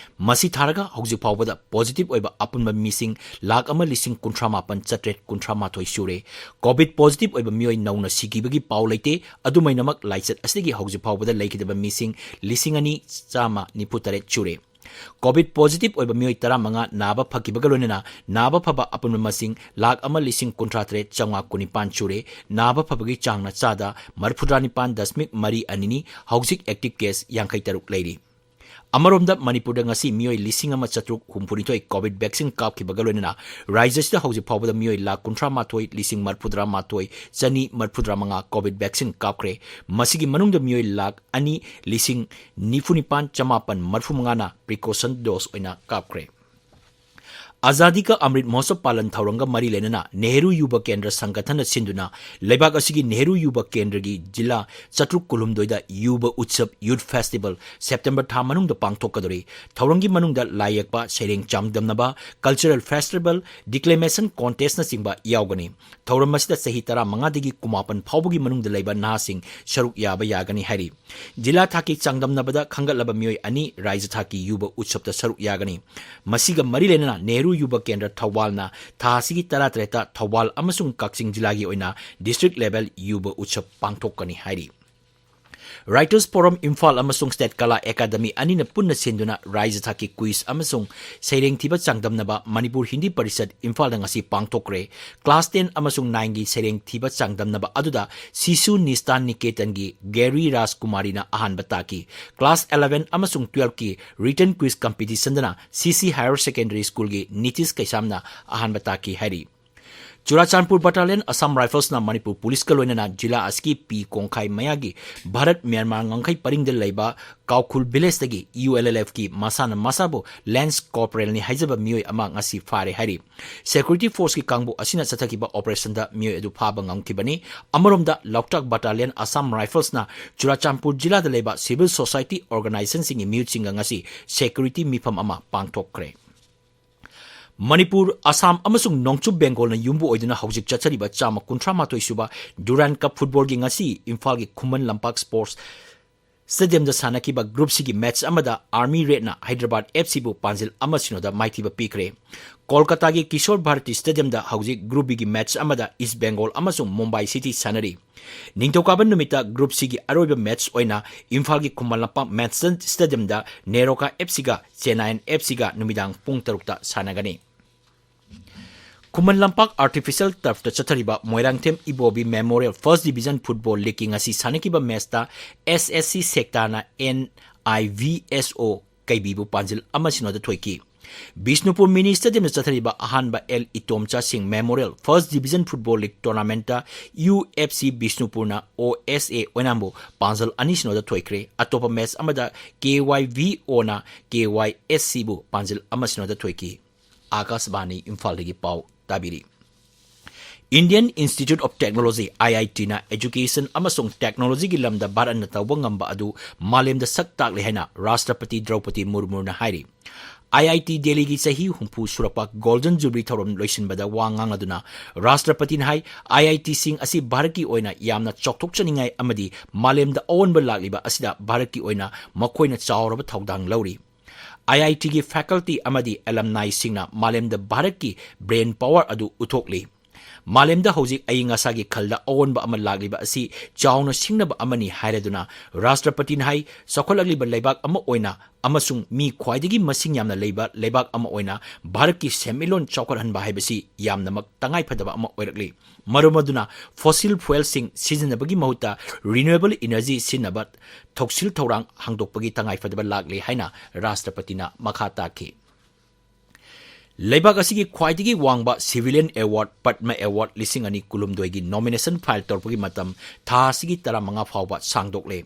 ꯃꯁꯤ ꯊꯥꯔꯒ ꯍꯧꯖꯤꯛ ꯐꯥꯎꯕꯗ positive ꯑꯣꯏꯕ ꯑꯄꯨꯟꯕ ꯃꯤꯁꯤꯡ ꯂꯥꯈ ꯑꯃ ꯂꯤꯁꯤꯡ ꯀꯨꯟꯊ꯭ꯔꯥ ꯃꯥꯄꯟ ꯆꯥꯇ꯭ꯔꯦꯠ ꯀꯨꯟꯊ꯭ꯔꯥ ꯃꯥꯊꯣꯏ ꯁꯨꯔꯦ꯫ COVID positive ꯑꯣꯏꯕ ꯃꯤꯑꯣꯏ ꯅꯧꯅ ꯁꯤꯈꯤꯕꯒꯤ ꯄꯥꯎ ꯂꯩꯇꯦ꯫ ꯑꯗꯨꯃꯥꯏꯅꯃꯛ ꯂꯥꯏꯆꯠ ꯑꯁꯤꯗꯒꯤ ꯍꯧꯖꯤꯛ ꯐꯥꯎꯕꯗ ꯂꯩꯈꯤꯗꯕ ꯃꯤꯁꯤꯡ ꯂꯤꯁꯤꯡ ꯑꯅꯤ ꯆꯥꯝꯃ ꯅꯤꯐꯨ ꯇꯔꯦꯠ ꯁꯨꯔꯦ꯫ COVID positive ꯑꯣꯏꯕ ꯃꯤꯑꯣꯏ ꯇꯔꯥꯃꯉꯥ ꯅꯥꯕ ꯐꯈꯤꯕꯒ ꯂꯣꯏꯅꯅ ꯅꯥꯕ ꯐꯕ ꯑꯄꯨꯟꯕ ꯃꯁꯤꯡ ꯂꯥꯈ ꯑꯃ ꯂꯤꯁꯤꯡ ꯀꯨꯟꯊ꯭ꯔꯥ ꯇꯔꯦꯠ ꯆꯥꯝꯃꯉꯥ ꯀꯨꯟꯅꯤꯄꯥꯟ ꯁꯨꯔꯦ꯫ ꯅꯥꯕ ꯐꯕꯒꯤ ꯆꯥꯡꯅ ꯆꯥꯗ ꯃꯔꯤꯐꯨꯇꯔꯥ ꯅꯤꯄꯥꯟ ꯗꯁꯃꯤꯛ ꯃꯔꯤ ꯑꯅꯤꯅꯤ꯫ ꯍꯧꯖꯤꯛ active case ꯌꯥꯡꯈꯩ ꯇꯔꯨꯛ ꯂꯩꯔꯤ꯫ ꯑꯃꯔꯣꯝꯗ ꯃꯅꯤꯄꯨꯔꯗ ꯉꯁꯤ ꯃꯤꯑꯣꯏ ꯂꯤꯁꯤꯡ ꯑꯃ ꯆꯥꯇ꯭ꯔꯨꯛ ꯍꯨꯝꯐꯨꯅꯤꯊꯣꯏ COVID vaccine ꯀꯥꯞꯈꯤꯕꯒ ꯂꯣꯏꯅꯅ ꯔꯥꯖ꯭ꯌꯁꯤꯗ ꯍꯧꯖꯤꯛ ꯐꯥꯎꯕꯗ ꯃꯤꯑꯣꯏ ꯂꯥꯈ ꯀꯨꯟꯊ꯭ꯔꯥ ꯃꯥꯊꯣꯏ ꯂꯤꯁꯤꯡ ꯃꯔꯤꯐꯨꯇꯔꯥ ꯃꯥꯊꯣꯏ ꯆꯅꯤ ꯃꯔꯤꯐꯨꯇꯔꯥ ꯃꯉꯥ COVID vaccine ꯀꯥꯞꯈ꯭ꯔꯦ꯫ ꯃꯁꯤꯒꯤ ꯃꯅꯨꯡꯗ ꯃꯤꯑꯣꯏ ꯂꯥꯈ ꯑꯅꯤ ꯂꯤꯁꯤꯡ ꯅꯤꯐꯨ ꯅꯤꯄꯥꯟ ꯆꯃꯥꯄꯟ ꯃꯔꯤꯐꯨ ꯃꯉꯥꯅ precaution dose ꯑꯣꯏꯅ ꯀꯥꯞꯈ꯭ꯔꯦ꯫ ꯑꯖꯥꯗꯤ ꯀꯥ ꯑꯃ꯭ꯔꯤꯠ ꯃꯍꯣꯠꯁꯕ ꯄꯥꯂꯟ ꯊꯧꯔꯝꯒ ꯃꯔꯤ ꯂꯩꯅꯅ ꯅꯦꯍꯔꯨ ꯌꯨꯕ ꯀꯦꯟꯗ꯭ꯔ ꯁꯪꯒꯊꯟꯅ ꯁꯤꯟꯗꯨꯅ ꯂꯩꯕꯥꯛ ꯑꯁꯤꯒꯤ ꯅꯦꯍꯔꯨ ꯌꯨꯕ ꯀꯦꯟꯗ꯭ꯔꯒꯤ ꯖꯤꯂꯥ ꯆꯥꯇ꯭ꯔꯨꯛ ꯀꯨꯟꯍꯨꯝꯗꯣꯏꯗ ꯌꯨꯕ ꯎꯠꯁꯕ, Youth Festival, September ꯊꯥ ꯃꯅꯨꯡꯗ ꯄꯥꯡꯊꯣꯛꯀꯗꯧꯔꯤ꯫ ꯊꯧꯔꯝꯒꯤ ꯃꯅꯨꯡꯗ ꯂꯥꯏ ꯌꯦꯛꯄ, ꯁꯩꯔꯦꯡ ꯆꯥꯡꯗꯝꯅꯕ, cultural festival, declamation contestꯅꯆꯤꯡꯕ ꯌꯥꯎꯒꯅꯤ꯫ ꯊꯧꯔꯝ ꯑꯁꯤꯗ ꯆꯍꯤ ꯇꯔꯥꯃꯉꯥꯗꯒꯤ ꯀꯨꯟꯃꯥꯄꯟ ꯐꯥꯎꯕꯒꯤ ꯃꯅꯨꯡꯗ ꯂꯩꯕ ꯅꯍꯥꯁꯤꯡ ꯁꯔꯨꯛ ꯌꯥꯕ ꯌꯥꯒꯅꯤ ꯍꯥꯏꯔꯤ꯫ ꯖꯤꯂꯥ ꯊꯥꯛꯀꯤ ꯆꯥꯡꯗꯝꯅꯕꯗ ꯈꯟꯒꯠꯂꯕ ꯃꯤꯑꯣꯏ ꯑꯅꯤ ꯔꯥꯖ꯭ꯌ ꯊꯥꯛꯀꯤ ꯌꯨꯕ ꯎꯠꯁꯕꯇ ꯁꯔꯨꯛ ꯌꯥꯒꯅꯤ꯫ ꯃꯁꯤꯒ ꯃꯔꯤ ꯂꯩꯅꯅ ꯅꯦꯍꯔꯨ ꯌꯨꯕ ꯀꯦꯟꯗ꯭ꯔ ꯊꯧꯕꯥꯜꯅ ꯊꯥ ꯑꯁꯤꯒꯤ ꯇꯔꯥꯇꯔꯦꯠꯇ ꯊꯧꯕꯥꯜ ꯑꯃꯁꯨꯡ ꯀꯛꯆꯤꯡ ꯖꯤꯂꯥꯒꯤ ꯑꯣꯏꯅ district level ꯌꯨꯕ ꯎꯠꯁꯕ ꯄꯥꯡꯊꯣꯛꯀꯅꯤ ꯍꯥꯏꯔꯤ꯫ Writers Forum ꯏꯝꯐꯥꯜ ꯑꯃꯁꯨꯡ State Kala Academy ꯑꯅꯤꯅ ꯄꯨꯟꯅ ꯁꯤꯟꯗꯨꯅ ꯔꯥꯏꯖ ꯊꯥꯛꯀꯤ quiz ꯑꯃꯁꯨꯡ ꯁꯩꯔꯦꯡ ꯊꯤꯕ ꯆꯥꯡꯗꯝꯅꯕ ꯃꯅꯤꯄꯨꯔ ꯍꯤꯟꯗꯤ ꯄꯔꯤꯁꯠ ꯏꯝꯐꯥꯜꯗ ꯉꯁꯤ ꯄꯥꯡꯊꯣꯛꯈ꯭ꯔꯦ꯫ Class ten ꯑꯃꯁꯨꯡ nineꯒꯤ ꯁꯩꯔꯦꯡ ꯊꯤꯕ ꯆꯥꯡꯗꯝꯅꯕ ꯑꯗꯨꯗ ꯁꯤꯁꯨ ꯅꯤꯁꯇꯥꯟ ꯅꯤꯀꯦꯇꯟꯒꯤ ꯒꯦꯔꯤ ꯔꯥꯖꯀꯨꯃꯥꯔꯤꯅ ꯑꯍꯥꯟꯕ ꯇꯥꯈꯤ꯫ Class eleven ꯑꯃꯁꯨꯡ twelveꯀꯤ written quiz competitionꯗꯅ C C Higher Secondary Schoolꯒꯤ Nitish ꯀꯩꯁꯥꯝꯅ ꯑꯍꯥꯟꯕ ꯇꯥꯈꯤ ꯍꯥꯏꯔꯤ꯫ ꯆꯨꯔꯥꯆꯥꯟꯄꯨꯔ Battalion Assam Riflesꯅ ꯃꯅꯤꯄꯨꯔ ꯄꯨꯂꯤꯁꯀ ꯂꯣꯏꯅꯅ ꯖꯤꯂꯥ ꯑꯁꯤꯒꯤ ꯄꯤ ꯀꯣꯡꯈꯥꯏ ꯃꯌꯥꯒꯤ ꯚꯥꯔꯠ ꯃ꯭ꯌꯥꯟꯃꯥꯔ ꯉꯝꯈꯩ ꯄꯔꯤꯡꯗ ꯂꯩꯕ ꯀꯥꯎꯈꯨꯜ villageꯇꯒꯤ ULLFꯀꯤ ꯃꯁꯥꯅ ꯃꯁꯥꯕꯨ Lance Corporalꯅꯤ ꯍꯥꯏꯖꯕ ꯃꯤꯑꯣꯏ ꯑꯃ ꯉꯁꯤ ꯐꯥꯔꯦ ꯍꯥꯏꯔꯤ꯫ Security forceꯀꯤ ꯀꯥꯡꯕꯨ ꯑꯁꯤꯅ ꯆꯠꯊꯈꯤꯕ operationꯗ ꯃꯤꯑꯣꯏ ꯑꯗꯨ ꯐꯥꯕ ꯉꯝꯈꯤꯕꯅꯤ꯫ ꯑꯃꯔꯣꯝꯗ ꯂꯣꯛꯇꯥꯛ Battalion Assam Riflesꯅ ꯆꯨꯔꯥꯆꯥꯟꯄꯨꯔ ꯖꯤꯂꯥꯗ ꯂꯩꯕ civil society organizationꯁꯤꯡꯒꯤ ꯃꯤꯍꯨꯠꯁꯤꯡꯒ ꯉꯁꯤ security ꯃꯤꯐꯝ ꯑꯃ ꯄꯥꯡꯊꯣꯛꯈ꯭ꯔꯦ꯫ ꯃꯅꯤꯄꯨꯔ, ꯑꯁꯥꯝ ꯑꯃꯁꯨꯡ ꯅꯣꯡꯆꯨꯞ ꯕꯦꯡꯒꯣꯜꯅ ꯌꯨꯝꯕꯨ ꯑꯣꯏꯗꯨꯅ ꯍꯧꯖꯤꯛ ꯆꯠꯊꯔꯤꯕ ꯆꯥꯝꯃ ꯀꯨꯟꯊ꯭ꯔꯥ ꯃꯥꯊꯣꯏ ꯁꯨꯕ Durand Cup footballꯒꯤ ꯉꯁꯤ ꯏꯝꯐꯥꯜꯒꯤ ꯈꯨꯃꯟ ꯂꯝꯄꯥꯛ Sports Stadiumꯗ ꯁꯥꯟꯅꯈꯤꯕ Group Cꯒꯤ match ꯑꯃꯗ Army Redꯅ Hyderabad FCꯕꯨ ꯄꯥꯟꯖꯤꯜ ꯑꯃ ꯁꯤꯅꯣꯗ ꯃꯥꯏꯊꯤꯕ ꯄꯤꯈ꯭ꯔꯦ꯫ ꯀꯣꯜꯀꯇꯥꯒꯤ ꯀꯤꯁꯣꯔ ꯚꯥꯔꯇꯤ Stadiumꯗ ꯍꯧꯖꯤꯛ Group Bꯒꯤ match ꯑꯃꯗ East Bengal ꯑꯃꯁꯨꯡ Mumbai City ꯁꯥꯟꯅꯔꯤ꯫ ꯅꯤꯡꯊꯧꯀꯥꯕ ꯅꯨꯃꯤꯠꯇ Group Cꯒꯤ ꯑꯔꯣꯏꯕ match ꯑꯣꯏꯅ ꯏꯝꯐꯥꯜꯒꯤ Khuman Lampak Manston Stadiumꯗ Neroka FCꯒ Chennaiyin FCꯒ ꯅꯨꯃꯤꯗꯥꯡ ꯄꯨꯡ ꯇꯔꯨꯛꯇ ꯁꯥꯟꯅꯒꯅꯤ꯫ ꯈꯨꯃꯟ ꯂꯝꯄꯥꯛ artificial turfꯇ ꯆꯠꯊꯔꯤꯕ ꯃꯣꯏꯔꯥꯡꯊꯦꯝ ꯏꯕꯣꯕꯤ Memorial First Division Football Leagueꯀꯤ ꯉꯁꯤ ꯁꯥꯟꯅꯈꯤꯕ matchꯇ SSC Sektaꯅ NIVSO ꯀꯩꯕꯤꯕꯨ ꯄꯥꯟꯖꯤꯜ ꯑꯃ ꯁꯤꯅꯣꯗ ꯊꯣꯏꯈꯤ꯫ ꯕꯤꯁꯅꯨꯄꯨꯔ Mini Stadiumꯗ ꯆꯠꯊꯔꯤꯕ ꯑꯍꯥꯟꯕ ꯑꯦꯜ ꯏꯇꯣꯝꯆꯥ ꯁꯤꯡ Memorial First Division Football League Tournamentꯇ UFC ꯕꯤꯁꯅꯨꯄꯨꯔꯅ OSA ꯑꯣꯏꯅꯥꯝꯕꯨ ꯄꯥꯟꯖꯜ ꯑꯅꯤ ꯁꯤꯅꯣꯗ ꯊꯣꯏꯈ꯭ꯔꯦ꯫ ꯑꯇꯣꯞꯄ match ꯑꯃꯗ KYVOꯅ KYSCꯕꯨ ꯄꯥꯟꯖꯤꯜ ꯑꯃ ꯁꯤꯅꯣꯗ ꯊꯣꯏꯈꯤ꯫ ꯑꯥꯀꯥꯁꯕꯥꯅꯤ ꯏꯝꯐꯥꯜꯗꯒꯤ ꯄꯥꯎ ꯇꯥꯕꯤꯔꯤ꯫ Indian Institute of Technology, IITꯅ education ꯑꯃꯁꯨꯡ technologyꯒꯤ ꯂꯝꯗ ꯚꯥꯔꯠꯅ ꯇꯧꯕ ꯉꯝꯕ ꯑꯗꯨ ꯃꯥꯂꯦꯝꯗ ꯁꯛ ꯇꯥꯛꯂꯦ ꯍꯥꯏꯅ ꯔꯥꯁꯇ꯭ꯔꯄꯇꯤ ꯗ꯭ꯔꯧꯄꯗꯤ ꯃꯨꯔꯃꯨꯅ ꯍꯥꯏꯔꯤ꯫ IIT Delhiꯒꯤ ꯆꯍꯤ ꯍꯨꯝꯐꯨ ꯁꯨꯔꯛꯄ Golden Jubilee ꯊꯧꯔꯝ ꯂꯣꯏꯁꯤꯟꯕꯗ ꯋꯥ ꯉꯥꯡꯂꯗꯨꯅ ꯔꯥꯁꯇ꯭ꯔꯄꯇꯤꯅ ꯍꯥꯏ, IITꯁꯤꯡ ꯑꯁꯤ ꯚꯥꯔꯠꯀꯤ ꯑꯣꯏꯅ ꯌꯥꯝꯅ ꯆꯥꯎꯊꯣꯛꯆꯅꯤꯡꯉꯥꯏ ꯑꯃꯗꯤ ꯃꯥꯂꯦꯝꯗ ꯑꯑꯣꯟꯕ ꯂꯥꯛꯂꯤꯕ ꯑꯁꯤꯗ ꯚꯥꯔꯠꯀꯤ ꯑꯣꯏꯅ ꯃꯈꯣꯏꯅ ꯆꯥꯎꯔꯕ ꯊꯧꯗꯥꯡ ꯂꯧꯔꯤ꯫ IITꯒꯤ faculty ꯑꯃꯗꯤ alumniꯁꯤꯡꯅ ꯃꯥꯂꯦꯝꯗ ꯚꯥꯔꯠꯀꯤ brain power ꯑꯗꯨ ꯎꯠꯊꯣꯛꯂꯤ꯫ ꯃꯥꯂꯦꯝꯗ ꯍꯧꯖꯤꯛ ꯑꯏꯪ ꯑꯁꯥꯒꯤ ꯈꯜꯗ ꯑꯑꯣꯟꯕ ꯑꯃ ꯂꯥꯛꯂꯤꯕ ꯑꯁꯤ ꯆꯥꯎꯅ ꯁꯤꯡꯅꯕ ꯑꯃꯅꯤ ꯍꯥꯏꯔꯗꯨꯅ ꯔꯥꯁꯇ꯭ꯔꯄꯇꯤꯅ ꯍꯥꯏ, ꯆꯥꯎꯈꯠꯂꯛꯂꯤꯕ ꯂꯩꯕꯥꯛ ꯑꯃ ꯑꯣꯏꯅ ꯑꯃꯁꯨꯡ ꯃꯤ ꯈ꯭ꯋꯥꯏꯗꯒꯤ ꯃꯁꯤꯡ ꯌꯥꯝꯅ ꯂꯩꯕ ꯂꯩꯕꯥꯛ ꯑꯃ ꯑꯣꯏꯅ ꯚꯥꯔꯠꯀꯤ ꯁꯦꯟꯃꯤꯠꯂꯣꯟ ꯆꯥꯎꯈꯠꯍꯟꯕ ꯍꯥꯏꯕꯁꯤ ꯌꯥꯝꯅꯃꯛ ꯇꯉꯥꯏꯐꯗꯕ ꯑꯃ ꯑꯣꯏꯔꯛꯂꯤ꯫ ꯃꯔꯝ ꯑꯗꯨꯅ fossil fuelꯁꯤꯡ ꯁꯤꯖꯤꯟꯅꯕꯒꯤ ꯃꯍꯨꯠꯇ renewable energy ꯁꯤꯖꯤꯟꯅꯕ ꯊꯧꯁꯤꯜ ꯊꯧꯔꯥꯡ ꯍꯥꯡꯗꯣꯛꯄꯒꯤ ꯇꯉꯥꯏꯐꯗꯕ ꯂꯥꯛꯂꯤ ꯍꯥꯏꯅ ꯔꯥꯁꯇ꯭ꯔꯄꯇꯤꯅ ꯃꯈꯥ ꯇꯥꯈꯤ꯫ ꯂꯩꯕꯥꯛ ꯑꯁꯤꯒꯤ ꯈ꯭ꯋꯥꯏꯗꯒꯤ ꯋꯥꯡꯕ civilian award ꯄꯗꯃ award ꯂꯤꯁꯤꯡ ꯑꯅꯤ ꯀꯨꯟꯍꯨꯝꯗꯣꯏꯒꯤ nomination file ꯇꯧꯔꯛꯄꯒꯤ ꯃꯇꯝ ꯊꯥ ꯑꯁꯤꯒꯤ ꯇꯔꯥꯃꯉꯥ ꯐꯥꯎꯕ ꯁꯥꯡꯗꯣꯛꯂꯦ꯫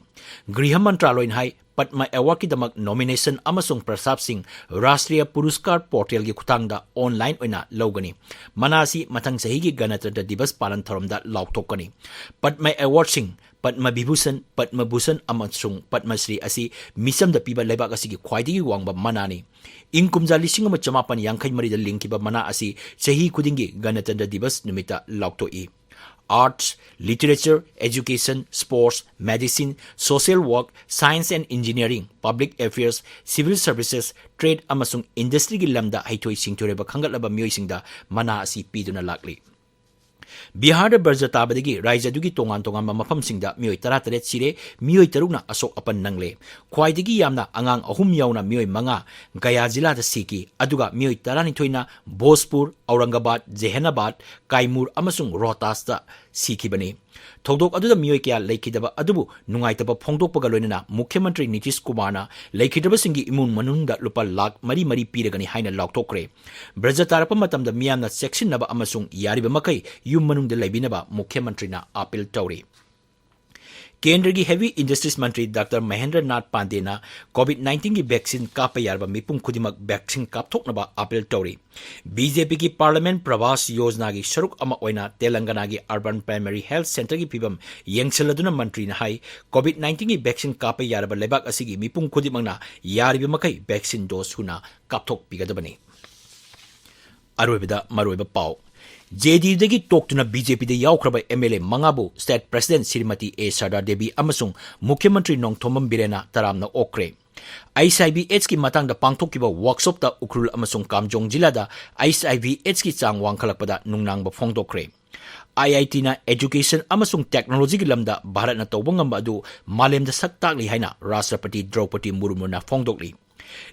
ꯒ꯭ꯔꯤꯍ ꯃꯟꯇ꯭ꯔꯥꯂꯣꯏꯅ ꯍꯥꯏ, ꯄꯗꯃ awardꯀꯤꯗꯃꯛ nomination ꯑꯃꯁꯨꯡ ꯄ꯭ꯔꯁꯇꯥꯞꯁꯤꯡ ꯔꯥꯁꯇ꯭ꯔꯤꯌ ꯄꯨꯔꯁꯀꯥꯔ portalꯒꯤ ꯈꯨꯠꯊꯥꯡꯗ online ꯑꯣꯏꯅ ꯂꯧꯒꯅꯤ꯫ ꯃꯅꯥ ꯑꯁꯤ ꯃꯊꯪ ꯆꯍꯤꯒꯤ ꯒꯅꯇꯟꯇ꯭ꯔ ꯗꯤꯕꯁ ꯄꯥꯂꯟ ꯊꯧꯔꯝꯗ ꯂꯥꯎꯊꯣꯛꯀꯅꯤ꯫ ꯄꯗꯃ awardꯁꯤꯡ ꯄꯗꯃ ꯕꯤꯚꯨꯁꯟ, ꯄꯗꯃ ꯚꯨꯁꯟ ꯑꯃꯁꯨꯡ ꯄꯗꯃ ꯁ꯭ꯔꯤ ꯑꯁꯤ ꯃꯤꯆꯝꯗ ꯄꯤꯕ ꯂꯩꯕꯥꯛ ꯑꯁꯤꯒꯤ ꯈ꯭ꯋꯥꯏꯗꯒꯤ ꯋꯥꯡꯕ ꯃꯅꯥꯅꯤ꯫ ꯏꯪ ꯀꯨꯝꯖꯥ ꯂꯤꯁꯤꯡ ꯑꯃ ꯆꯃꯥꯄꯟ ꯌꯥꯡꯈꯩ ꯃꯔꯤꯗ ꯂꯤꯡꯈꯤꯕ ꯃꯅꯥ ꯑꯁꯤ ꯆꯍꯤ ꯈꯨꯗꯤꯡꯒꯤ ꯒꯅꯇꯟꯇ꯭ꯔ ꯗꯤꯕꯁ ꯅꯨꯃꯤꯠꯇ ꯂꯥꯎꯊꯣꯛꯏ꯫ Arts, literature, education, sports, medicine, social work, science and engineering, public affairs, civil services, trade ꯑꯃꯁꯨꯡ industryꯒꯤ ꯂꯝꯗ ꯍꯩꯊꯣꯏ ꯁꯤꯡꯊꯣꯏꯔꯕ ꯈꯟꯒꯠꯂꯕ ꯃꯤꯑꯣꯏꯁꯤꯡꯗ ꯃꯅꯥ ꯑꯁꯤ ꯄꯤꯗꯨꯅ ꯂꯥꯛꯂꯤ꯫ ꯕꯤꯍꯥꯔꯗ ꯕ꯭ꯔꯖ ꯇꯥꯕꯗꯒꯤ ꯔꯥꯖ꯭ꯌ ꯑꯗꯨꯒꯤ ꯇꯣꯉꯥꯟ ꯇꯣꯉꯥꯟꯕ ꯃꯐꯝꯁꯤꯡꯗ ꯃꯤꯑꯣꯏ ꯇꯔꯥꯇꯔꯦꯠ ꯁꯤꯔꯦ, ꯃꯤꯑꯣꯏ ꯇꯔꯨꯛꯅ ꯑꯁꯣꯛ ꯑꯄꯟ ꯅꯪꯂꯦ꯫ ꯈ꯭ꯋꯥꯏꯗꯒꯤ ꯌꯥꯝꯅ ꯑꯉꯥꯡ ꯑꯍꯨꯝ ꯌꯥꯎꯅ ꯃꯤꯑꯣꯏ ꯃꯉꯥ ꯒꯌꯥ ꯖꯤꯂꯥꯗ ꯁꯤꯈꯤ, ꯑꯗꯨꯒ ꯃꯤꯑꯣꯏ ꯇꯔꯥꯅꯤꯊꯣꯏꯅ ꯚꯣꯖꯄꯨꯔ, ꯑꯧꯔꯪꯒꯕꯥꯗ, ꯖꯦꯍꯦꯅꯥꯕꯥꯗ, ꯀꯥꯏꯃꯨꯔ ꯑꯃꯁꯨꯡ ꯔꯣꯍꯇꯥꯁꯇ ꯁꯤꯈꯤꯕꯅꯤ꯫ ꯊꯧꯗꯣꯛ ꯑꯗꯨꯗ ꯃꯤꯑꯣꯏ ꯀꯌꯥ ꯂꯩꯈꯤꯗꯕ ꯑꯗꯨꯕꯨ ꯅꯨꯡꯉꯥꯏꯇꯕ ꯐꯣꯡꯗꯣꯛꯄꯒ ꯂꯣꯏꯅꯅ ꯃꯨꯈ꯭ꯌ ꯃꯟꯇ꯭ꯔꯤ ꯅꯤꯇꯤꯁ ꯀꯨꯃꯥꯔꯅ ꯂꯩꯈꯤꯗ꯭ꯔꯕꯁꯤꯡꯒꯤ ꯏꯃꯨꯡ ꯃꯅꯨꯡꯗ ꯂꯨꯄꯥ ꯂꯥꯈ ꯃꯔꯤ ꯃꯔꯤ ꯄꯤꯔꯒꯅꯤ ꯍꯥꯏꯅ ꯂꯥꯎꯊꯣꯛꯈ꯭ꯔꯦ꯫ ꯕ꯭ꯔꯖ ꯇꯥꯔꯛꯄ ꯃꯇꯝꯗ ꯃꯤꯌꯥꯝꯅ ꯆꯦꯛꯁꯤꯟꯅꯕ ꯑꯃꯁꯨꯡ ꯌꯥꯔꯤꯕ ꯃꯈꯩ ꯌꯨꯝ ꯃꯅꯨꯡꯗ ꯂꯩꯕꯤꯅꯕ ꯃꯨꯈ꯭ꯌ ꯃꯟꯇ꯭ꯔꯤꯅ ꯑꯥꯄꯤꯜ ꯇꯧꯔꯤ꯫ ꯀꯦꯟꯗ꯭ꯔꯒꯤ heavy industries ꯃꯟꯇ꯭ꯔꯤ doctor Mahendra Nath ꯄꯥꯟꯗꯦꯅ COVID nineteenꯒꯤ vaccine ꯀꯥꯞꯄ ꯌꯥꯔꯕ ꯃꯤꯄꯨꯝ ꯈꯨꯗꯤꯡꯃꯛ vaccine ꯀꯥꯞꯊꯣꯛꯅꯕ ꯑꯥꯄꯤꯜ ꯇꯧꯔꯤ꯫ BJPꯒꯤ Parliament Prawas Yojanaꯒꯤ ꯁꯔꯨꯛ ꯑꯃ ꯑꯣꯏꯅ ꯇꯦꯂꯪꯒꯅꯥꯒꯤ urban primary health centreꯒꯤ ꯐꯤꯚꯝ ꯌꯦꯡꯁꯤꯜꯂꯗꯨꯅ ꯃꯟꯇ꯭ꯔꯤꯅ ꯍꯥꯏ, COVID nineteenꯒꯤ vaccine ꯀꯥꯞꯄ ꯌꯥꯔꯕ ꯂꯩꯕꯥꯛ ꯑꯁꯤꯒꯤ ꯃꯤꯄꯨꯝ ꯈꯨꯗꯤꯡꯃꯛꯅ ꯌꯥꯔꯤꯕ ꯃꯈꯩ vaccine dose ꯁꯨꯅ ꯀꯥꯞꯊꯣꯛꯄꯤꯒꯗꯕꯅꯤ꯫ ꯑꯔꯣꯏꯕꯗ ꯃꯔꯨꯑꯣꯏꯕ ꯄꯥꯎ꯫ JDUꯗꯒꯤ ꯇꯣꯛꯇꯨꯅ BJPꯗ ꯌꯥꯎꯈ꯭ꯔꯕ MLA ꯃꯉꯥꯕꯨ state president Shrimati A Sarda Devi ꯑꯃꯁꯨꯡ ꯃꯨꯈ꯭ꯌ ꯃꯟꯇ꯭ꯔꯤ ꯅꯣꯡꯊꯣꯝꯕꯝ ꯕꯤꯔꯦꯟꯅ ꯇꯔꯥꯝꯅ ꯑꯣꯛꯈ꯭ꯔꯦ꯫ ꯑꯩꯆ ꯑꯥꯏ ꯚꯤ ꯑꯦꯗꯁꯀꯤ ꯃꯇꯥꯡꯗ ꯄꯥꯡꯊꯣꯛꯈꯤꯕ ꯋꯥꯔꯛꯁꯣꯞꯇ ꯎꯈ꯭ꯔꯨꯜ ꯑꯃꯁꯨꯡ ꯀꯥꯝꯖꯣꯡ ꯖꯤꯂꯥꯗ ꯑꯩꯆ ꯑꯥꯏ ꯚꯤ ꯑꯦꯗꯁꯀꯤ ꯆꯥꯡ ꯋꯥꯡꯈꯠꯂꯛꯄꯗ ꯅꯨꯡꯅꯥꯡꯕ ꯐꯣꯡꯗꯣꯛꯈ꯭ꯔꯦ꯫ ꯑꯥꯏ ꯑꯥꯏ ꯇꯤꯅ education ꯑꯃꯁꯨꯡ technologyꯒꯤ ꯂꯝꯗ ꯚꯥꯔꯠꯅ ꯇꯧꯕ ꯉꯝꯕ ꯑꯗꯨ ꯃꯥꯂꯦꯝꯗ ꯁꯛ ꯇꯥꯛꯂꯤ ꯍꯥꯏꯅ ꯔꯥꯁꯇ꯭ꯔꯄꯇꯤ ꯗ꯭ꯔꯧꯄꯗꯤ ꯃꯨꯔꯃꯨꯅ ꯐꯣꯡꯗꯣꯛꯂꯤ꯫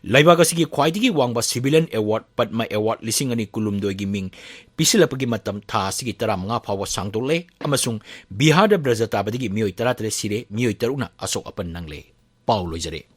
ꯂꯩꯕꯥꯛ ꯑꯁꯤꯒꯤ ꯈ꯭ꯋꯥꯏꯗꯒꯤ ꯋꯥꯡꯕ civilian award, ꯄꯗꯃ award ꯂꯤꯁꯤꯡ ꯑꯅꯤ ꯀꯨꯟꯍꯨꯝꯗꯣꯏꯒꯤ ꯃꯤꯡ ꯄꯤꯁꯤꯜꯂꯛꯄꯒꯤ ꯃꯇꯝ ꯊꯥ ꯑꯁꯤꯒꯤ ꯇꯔꯥꯃꯉꯥ ꯐꯥꯎꯕ ꯁꯥꯡꯗꯣꯛꯂꯦ ꯑꯃꯁꯨꯡ ꯕꯤꯍꯥꯔꯗ ꯕ꯭ꯔꯖ ꯇꯥꯕꯗꯒꯤ ꯃꯤꯑꯣꯏ ꯇꯔꯥꯇꯔꯦꯠ ꯁꯤꯔꯦ, ꯃꯤꯑꯣꯏ ꯇꯔꯨꯛꯅ ꯑꯁꯣꯛ ꯑꯄꯟ ꯅꯪꯂꯦ꯫ ꯄꯥꯎ ꯂꯣꯏꯖꯔꯦ꯫